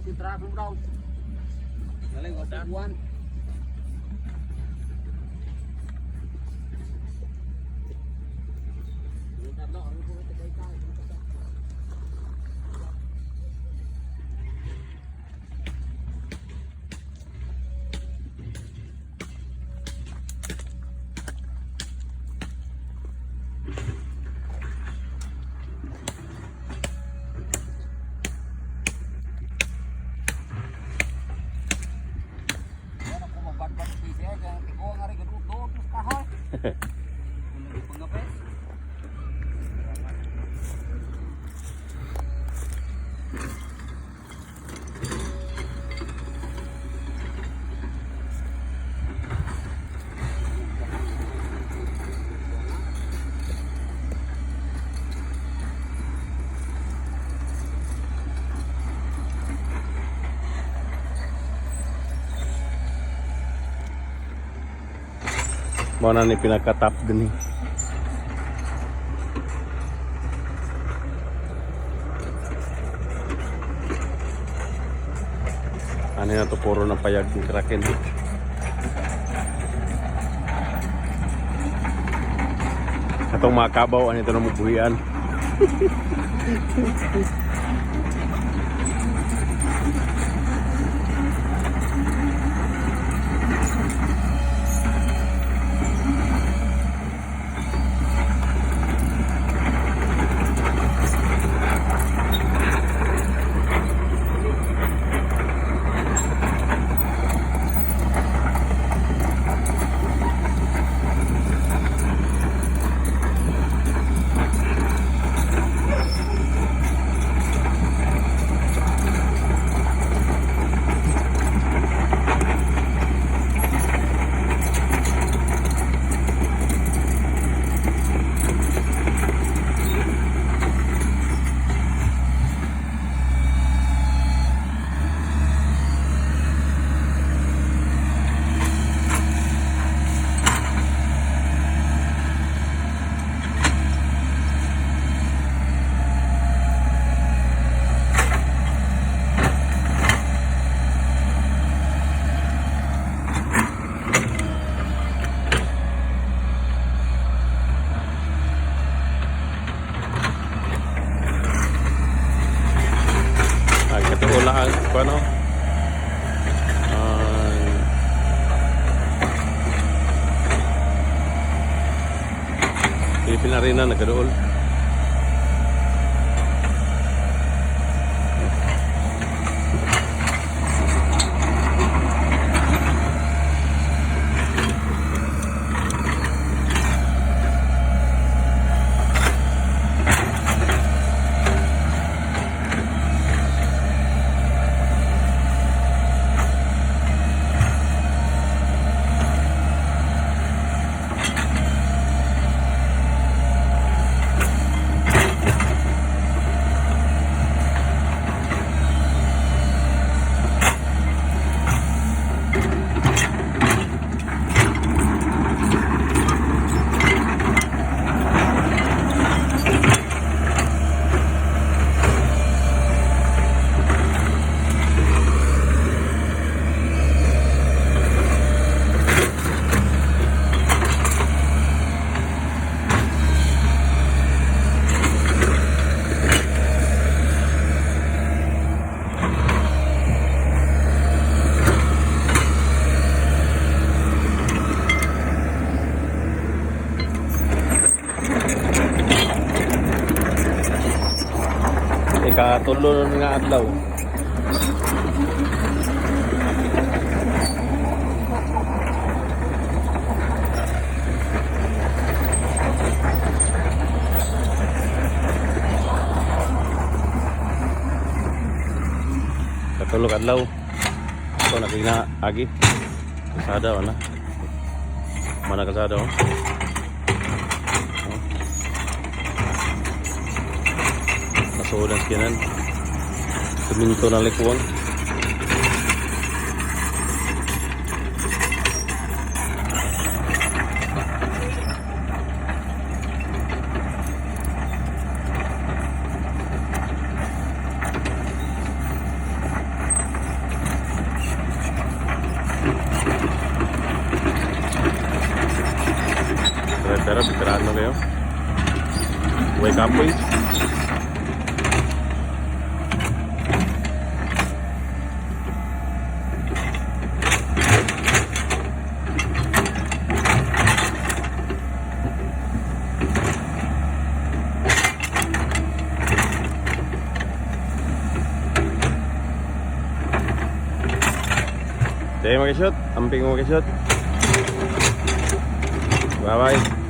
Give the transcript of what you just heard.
Konsentrado mo daw. Galing, wasa buwan. Ano ko magbadbad siya kaya tiko nga rin gaduto tus kahoy. Kung pangapes. Mao na ni pinaka-top din eh. Ano na to, puro na payag ng kraken. Atong mga kabaw, ano ito na mubuhian. Ay, katuo lang ang ano. Ang Philippine Arena nagkadool. Ikatulo na nga adlaw. Katulo ka adlaw. Ito nagina agi. Kasada wala. Mana kasada oh. Oh. Nasuod ang skinan. Siminto na likuan. Way kapoy. Tayo mag-shoot. Amping mo mag-shoot. Bye-bye.